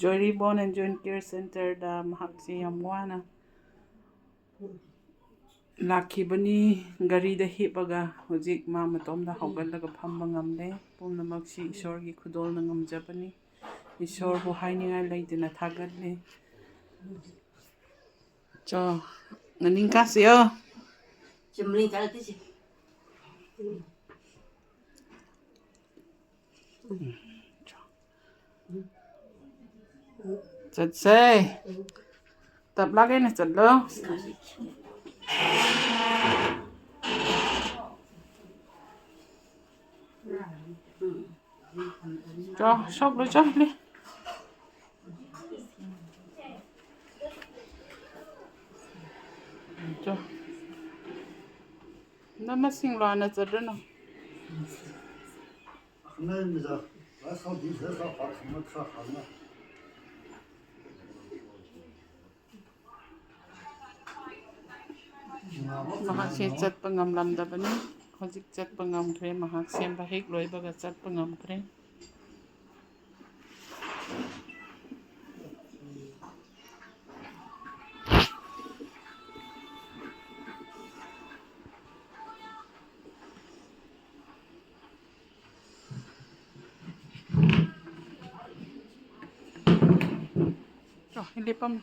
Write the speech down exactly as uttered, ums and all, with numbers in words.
ꯖꯣꯏꯔꯤ bone and join care ꯁꯦꯟꯇꯔꯗ ꯃꯍꯥꯛꯁꯤ ꯌꯥꯝ ꯋꯥꯅ ꯂꯥꯛꯈꯤꯕꯅꯤ꯫ ꯒꯥꯔꯤꯗ ꯍꯤꯞꯄꯒ ꯍꯧꯖꯤꯛ ꯃꯥ ꯃꯇꯣꯝꯗ ꯍꯧꯒꯠꯂꯒ ꯐꯝꯕ ꯉꯝꯂꯦ꯫ ꯄꯨꯝꯅꯃꯛꯁꯤ ꯏꯁꯣꯔꯒꯤ ꯈꯨꯗꯣꯜꯅ ꯉꯝꯖꯕꯅꯤ꯫ ꯏꯁꯣꯔꯕꯨ ꯍꯥꯏꯅꯤꯡꯉꯥꯏ ꯂꯩꯇꯅ ꯊꯥꯒꯠꯂꯤ꯫ ꯆꯣ, ꯅꯅꯤꯡ ꯀꯥꯁꯤꯌꯣ꯫ ꯆꯨꯝꯂꯤ ꯇꯥꯔꯛꯇꯣꯏꯁꯦ꯫ ꯆꯠꯁꯦ꯫ ꯇꯞꯂꯥꯒꯩꯅ ꯆꯠꯂꯣ꯫ ꯆꯣ, ꯁꯣꯛꯂꯣꯏ ꯆꯠꯂꯤ꯫ ꯆꯣ꯫ ꯅꯃꯁꯤꯡ ꯂꯣꯟꯅ ꯆꯠꯂꯨꯅꯨ꯫ ꯃꯍꯥꯛꯁꯦ ꯆꯠꯄ ꯉꯝꯂꯝꯗꯕꯅꯤ꯫ ꯍꯧꯖꯤꯛ ꯆꯠꯄ ꯉꯝꯈ꯭ꯔꯦ꯫ ꯃꯍꯥꯛ ꯁꯦꯝꯕ ꯍꯦꯛ ꯂꯣꯏꯕꯒ ꯆꯠꯄ ꯉꯝꯈ꯭ꯔꯦ꯫ ꯆꯣ, ꯂꯦꯞꯄꯝ꯫